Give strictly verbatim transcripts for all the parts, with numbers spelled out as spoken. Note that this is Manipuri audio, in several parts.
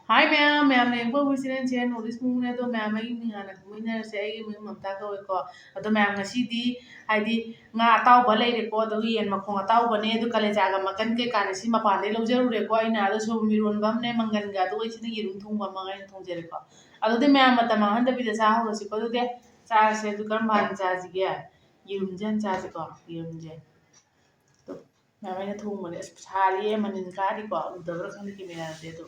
ꯍꯥꯏ ꯃꯌꯥꯝ, ꯃꯌꯥꯝꯅ ꯌꯦꯡꯕ ꯍꯧꯕꯤꯁꯤꯅ ꯆꯦꯟ ꯅꯣꯔꯠ ꯏꯁ ꯃꯨꯛꯅꯦ꯫ ꯑꯗꯣ ꯃꯌꯥꯝ ꯑꯩꯒꯤ ꯃꯤꯡ ꯍꯥꯟꯅ ꯈꯪꯃꯤꯟꯅꯔꯁꯦ꯫ ꯑꯩꯒꯤ ꯃꯤꯡ ꯃꯝꯇꯥ ꯀꯧꯋꯦꯀꯣ꯫ ꯑꯗꯣ ꯃꯌꯥꯝ ꯉꯁꯤꯗꯤ ꯍꯥꯏꯗꯤ ꯉꯥ ꯑꯇꯥꯎꯕ ꯂꯩꯔꯦꯀꯣ, ꯑꯗꯨꯒ ꯌꯦꯟ ꯃꯈꯣꯡ ꯑꯇꯥꯎꯕꯅꯦ, ꯑꯗꯨ ꯀꯂꯦꯖꯥꯒ ꯃꯀꯟ ꯀꯩꯀꯥꯅꯦ, ꯁꯤ ꯃꯄꯥꯟꯗꯩ ꯂꯧꯖꯔꯨꯔꯦꯀꯣ ꯑꯩꯅ꯫ ꯑꯗꯣ ꯁꯣꯏꯕꯨꯝ ꯏꯔꯣꯟꯕ ꯑꯃꯅꯦ, ꯃꯪꯒꯟꯒ, ꯑꯗꯨꯒ ꯁꯤꯅ ꯌꯦꯔꯨꯝ ꯊꯣꯡꯕ ꯑꯃꯒ ꯑꯩꯅ ꯊꯣꯡꯖꯔꯦꯀꯣ꯫ ꯑꯗꯨꯗꯤ ꯃꯌꯥꯝ ꯃꯇꯝ ꯃꯥꯡꯍꯟꯗꯕꯤꯗ ꯆꯥꯍꯧꯔꯁꯤꯀꯣ꯫ ꯑꯗꯨꯗꯤ ꯆꯥꯔꯁꯦ꯫ ꯑꯗꯨ ꯀꯔꯝꯕ ꯍꯥꯟꯅ ꯆꯥꯁꯤꯒꯦ? ꯌꯦꯔꯨꯝꯁꯦ ꯍꯥꯟꯅ ꯆꯥꯁꯤꯀꯣ, ꯌꯦꯔꯨꯝꯁꯦ꯫ ꯑꯗꯣ ꯃꯌꯥꯝ ꯑꯩꯅ ꯊꯣꯡꯕꯅꯦ꯫ ꯑꯁ ꯁꯥꯔꯤꯌꯦ, ꯃꯅꯤꯟ ꯀꯥꯔꯤꯀꯣ, ꯎꯗꯕ꯭ꯔꯥ ꯈꯪꯗꯦ ꯀꯦꯃꯦꯔꯥꯗꯗꯤ꯫ ꯑꯗꯣ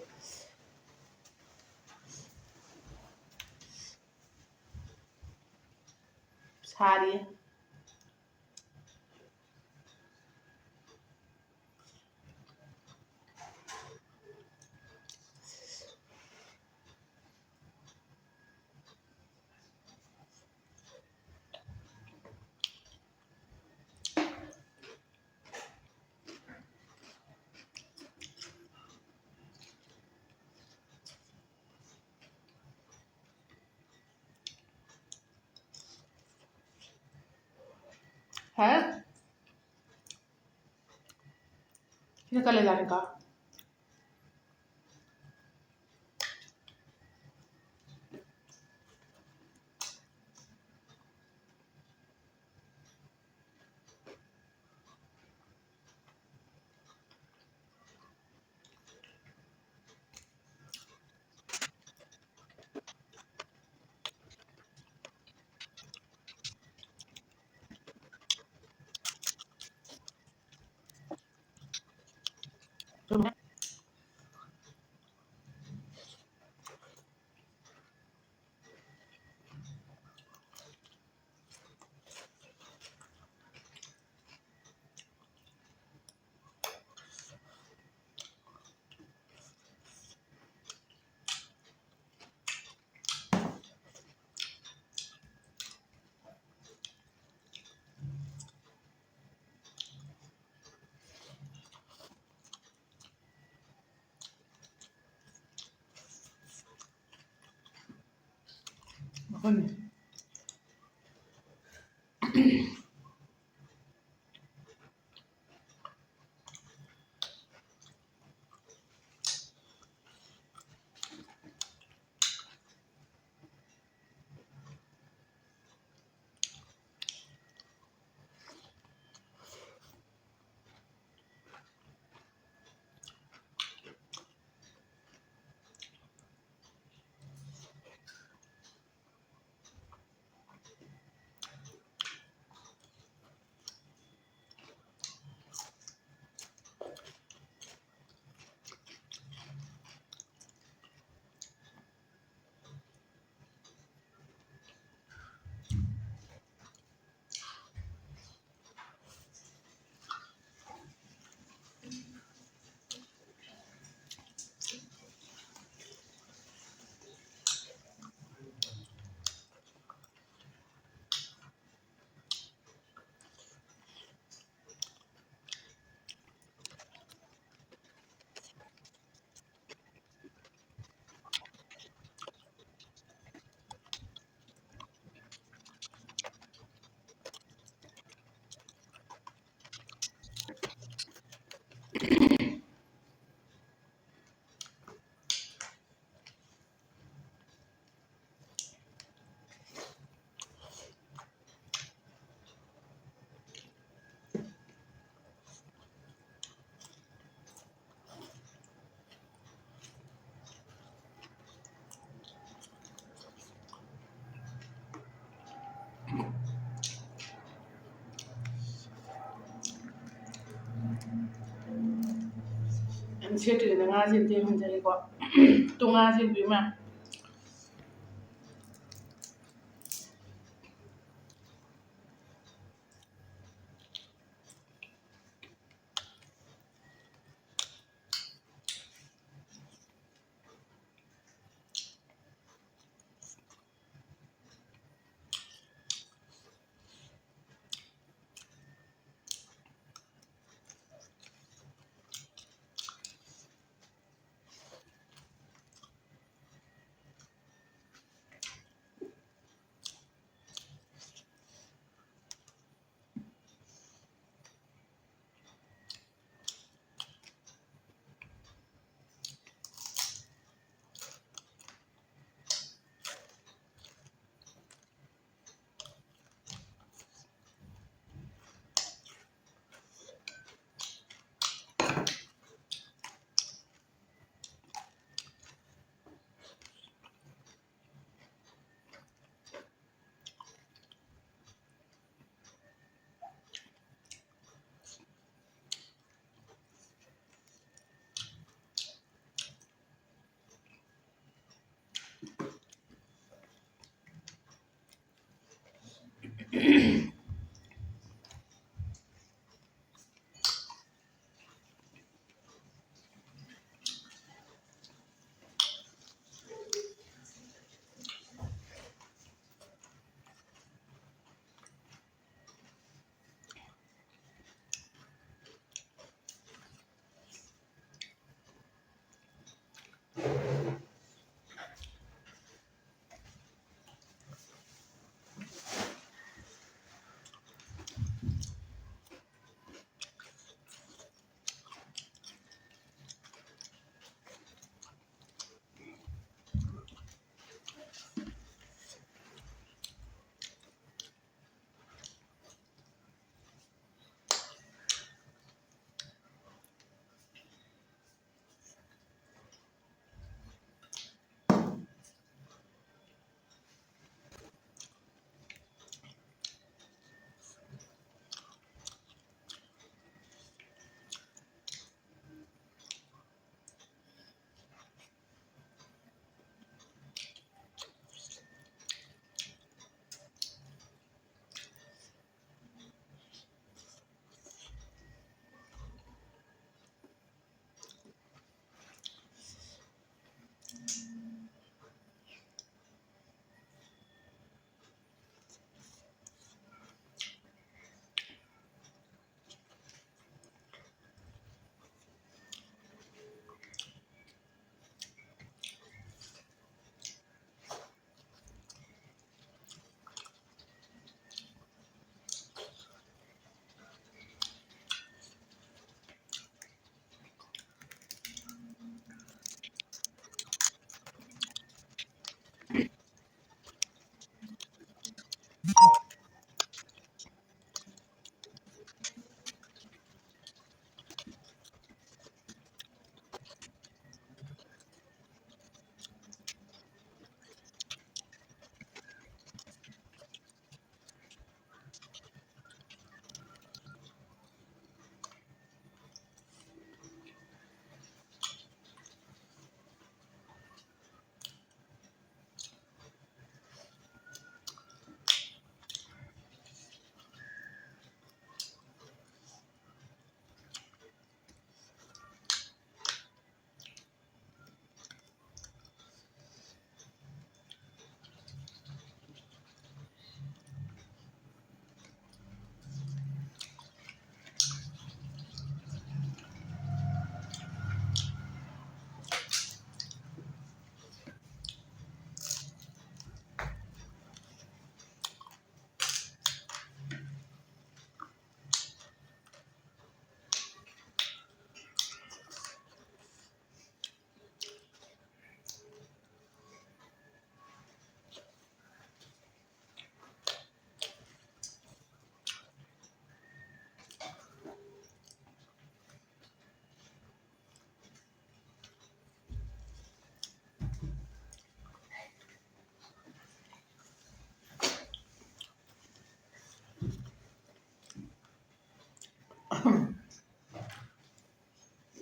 ꯁꯥꯔꯤꯌꯦ꯫ ꯍꯥ? ꯁꯤꯅ ꯀꯂꯦꯖꯥꯅꯤꯀꯣ꯫ ꯃꯈꯣꯏꯅꯤ꯫ ꯁꯦꯠꯇ꯭ꯔꯤꯉꯩꯗ ꯉꯥꯁꯦ ꯑꯝꯇ ꯌꯦꯡꯍꯟꯖꯒꯦꯀꯣ꯫ ꯇꯣ, ꯉꯥꯁꯦ ꯎꯕꯤꯃ꯫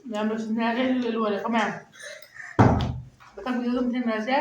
ꯃꯌꯥꯝ ꯂꯣꯏꯁꯤꯟꯅꯔꯦ, ꯑꯗꯨꯗꯤ ꯂꯣꯏꯔꯦꯀꯣ ꯃꯌꯥꯝ꯫ ꯃꯊꯪ video ꯑꯗꯨꯝ ꯊꯦꯡꯅꯔꯁꯦ꯫